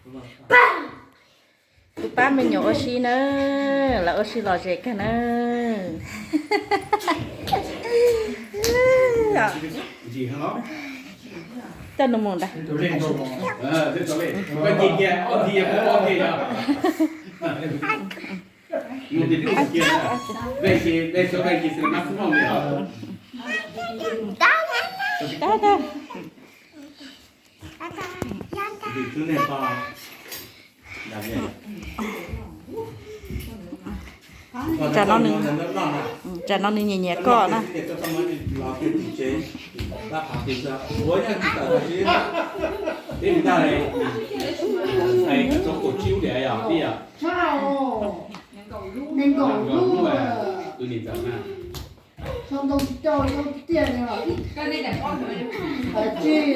Kuv pab me nyuam ua si na, lawv ua si lom zem kawg na. Coj nws mus ntag. Tsam no nws, tsam no nws nyiam nyiam koj na. Tsis,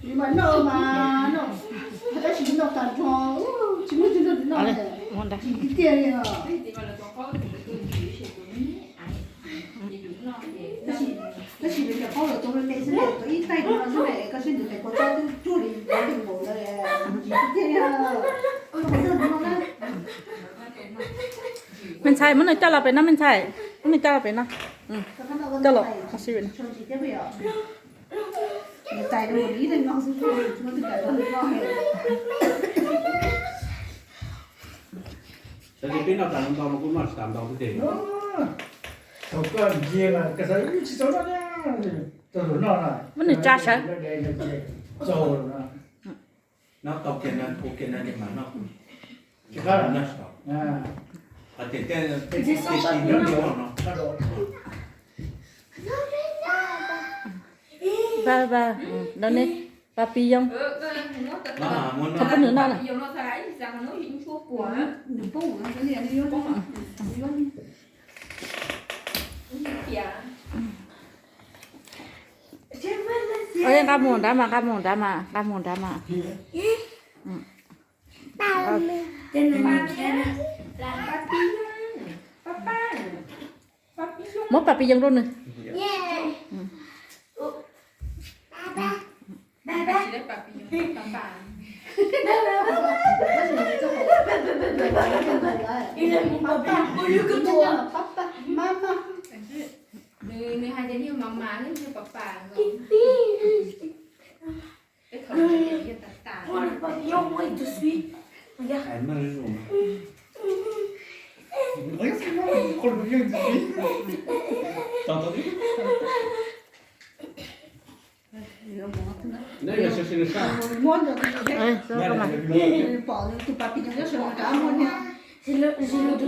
tsis mas noj mas noj, tab sis noj tag nrho, tsis muaj tsis noj tsis noj, tsis tiag li os. Tab sis lawv cov qaub lawv tua me me xwb, tua ib taig no xwb, koj saib ntawm tais kua txob twb tsuag li nkaus ntawd, tsis tiag li os. Me ntxhais, muab nws coj los pem no, me ntxhais, muab nws coj los pem no. Coj los. Thaum koj ntsia mas koj xav tsis txaus noj, txaus noj na. Muab nws tsa sawv. Noj tau kiag no, ua kiag no ces mam noj. Tsis qab lawm. Hais tias tej, tej, tej tib nyob nyob no. Vaj, vaj, no ne, papillon. Txhob pub nws noj na. Nqa mus nrad mas, nqa mus nrad mas, nqa mus nrad mas. Muab papillon rau nws.